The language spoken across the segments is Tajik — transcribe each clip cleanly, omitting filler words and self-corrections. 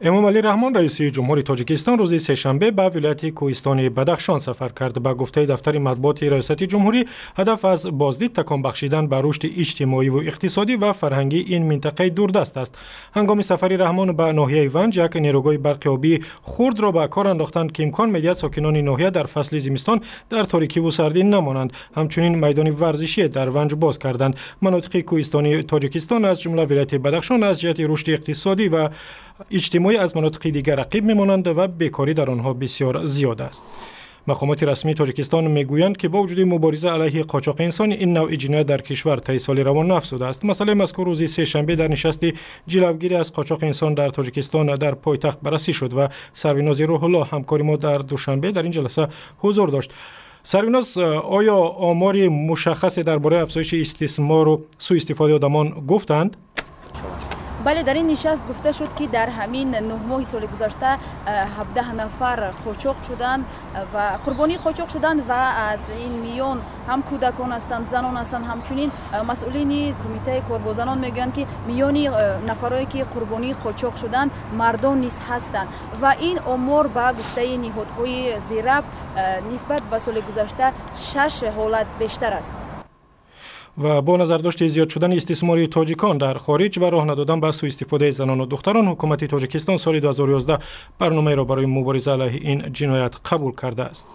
Эмомалӣ Раҳмон, раиси ҷумҳури Тоҷикистон, рӯзи сешанбе ба вилояти кӯҳистони Бадахшон сафар кард. Ба гуфтаи дафтари матбуоти раёсати ҷумҳурӣ, ҳадаф аз боздид такон бахшидан ба рушди иҷтимоиву иқтисодӣ ва фарҳангии ин минтақаи дурдаст аст. Ҳангоми сафари Раҳмон ба ноҳияи Ванҷ як нерӯгоҳи барқи обии хурдро ба кор андохтанд, ки имкон медиҳад сокинони ноҳия дар фасли зимистон дар торикиву сардӣ намонанд. Ҳамчунин майдони варзишие дар Ванҷ боз карданд. Манотиқи кӯҳистонии Тоҷикистон, аз ҷумла вилояти Бадахшон, аз ҷиҳати рушди иқтисодӣ ва иҷтимоӣ аз манотиқи дигар ақиб мемонанд ва бекорӣ дар онҳо бисёр зиёд аст. Мақомоти расмии Тоҷикистон мегӯянд, ки бо вуҷуди мубориза алайҳи қочоқи инсон, ин навъи ҷиноят дар кишвар таи соли равон нафзудааст. Масъалаи мазкур рӯзи сешанбе дар нишасти ҷилавгирӣ аз қочоқи инсон дар Тоҷикистон дар пойтахт баррасӣ шуд ва Сарвинози Рӯҳулло, ҳамкори мо дар Душанбе, дар ин ҷаласа ҳузур дошт. Сарвиноз, оё омори мушаххасе дар бораи афзоиши истисмору сӯистифодаи одамон гуфтанд? Бале, дар ин нишаст гуфта шуд, ки дар ҳамин 9 моҳи соли гузашта 17 нафар қочоқ шуданд ва қурбонии қочоқ шуданд ва аз ин миён ҳам кӯдакон ҳастанд, занон ҳастанд. Ҳамчунин масъулини кумитаи кор бо занон мегӯянд, ки миёни нафарое, ки қурбонии қочоқ шуданд, мардон низ ҳастанд ва ин омор, ба гуфтаи ниҳодҳои зирабт, нисбат ба соли гузашта шаш ҳолат бештар аст. Ва бо назардошти зиёд шудани истисмори тоҷикон дар хориҷ ва роҳ надодан ба сӯистифодаи занону духтарон, ҳукумати Тоҷикистон соли 2011 барномаеро барои мубориза алайҳи ин ҷиноят қабул кардааст.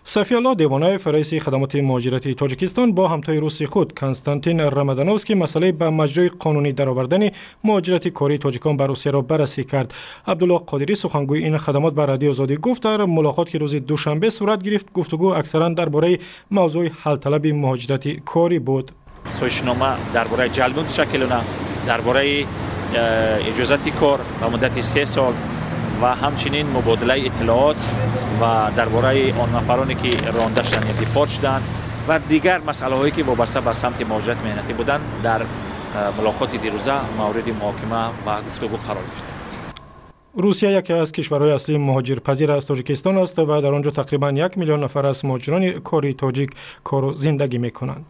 Сафиалло Девонаев, раиси хадамоти муҳоҷирати Тоҷикистон, бо ҳамтои руси худ Константин Рамадановский масъалаи ба маҷрои қонунӣ даровардани муҳоҷирати кории тоҷикон ба Русияро баррасӣ кард. Абдулло Қодирӣ, сухангӯи ин хадамот, ба Радиои Озодӣ гуфт, дар мулоқот, ки рӯзи душанбе сурат гирифт, гуфтугӯ аксаран дар бораи мавзӯи ҳалталаби муҳоҷирати корӣ буд. Созишнома дар бораи ҷалби муташаккилона, дар бораи иҷозати кор ба муддати 3 сол ва ҳамчунин мубодилаи иттилоот ва дар бораи он нафароне, ки ронда шуданд ё депорт шуданд, ва дигар масъалаҳое, ки вобаста ба самти муҳоҷирати меҳнатӣ буданд, дар мулоқоти дирӯза мавриди муҳокима ва гуфтугӯ қарор гирифт. Русия яке аз кишварҳои аслии муҳоҷирпазир аз Тоҷикистон аст ва дар он ҷо тақрибан 1 миллион нафар аз муҳоҷирони кории тоҷик кору зиндагӣ мекунанд.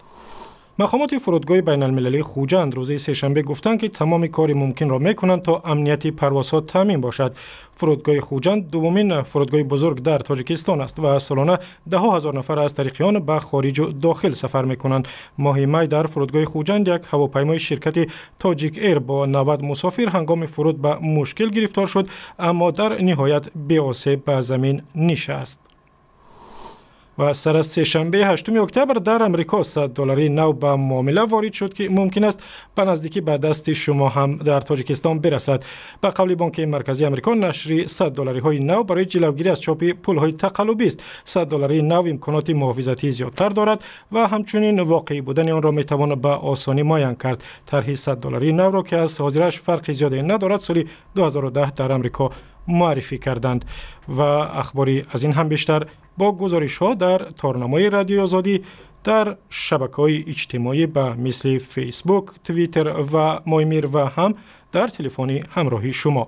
Мақомоти фурудгоҳи байналмилалии Хуҷанд рӯзи сешанбе гуфтанд, ки тамоми кори мумкинро мекунанд, то амнияти парвозҳо таъмин бошад. Фурудгоҳи Хуҷанд дуввумин фурудгоҳи бузург дар Тоҷикистон аст ва солона даҳҳо ҳазор нафар аз тариқи он ба хориҷу дохил сафар мекунанд. Моҳи май дар фурудгоҳи Хуҷанд як ҳавопаймои ширкати Тоҷик Эйр бо 90 мусофир ҳангоми фуруд ба мушкил гирифтор шуд, аммо дар ниҳоят беосеб ба замин нишаст. Ва сар аз сешанбе, 8 октябр, дар Амрико 100 доллари нав ба муомила ворид шуд, ки мумкин аст ба наздикӣ ба дасти шумо ҳам дар Тоҷикистон бирасад. Ба қавли Бонки Марказии Амрико, нашри 100 доллариҳои нав барои ҷилавгирӣ аз чопи пулҳои тақаллубист. 100 доллари нав имконоти муҳофизатии зиёдтар дорад ва ҳамчунин воқеӣ будани онро метавон ба осонӣ муайян кард. Тарҳи 100 доллари навро, ки аз ҳозираш фарқи зиёде надорад, соли 2010 дар Амрико муаррифӣ карданд. Ва ахбори аз ин ҳам бештар бо гузоришҳо дар торнамои Радиои Озодӣ дар шабакаҳои иҷтимоӣ ба мисли Фейсбук, Твиттер ва Моймир ва ҳам дар телефони ҳамроҳи шумо.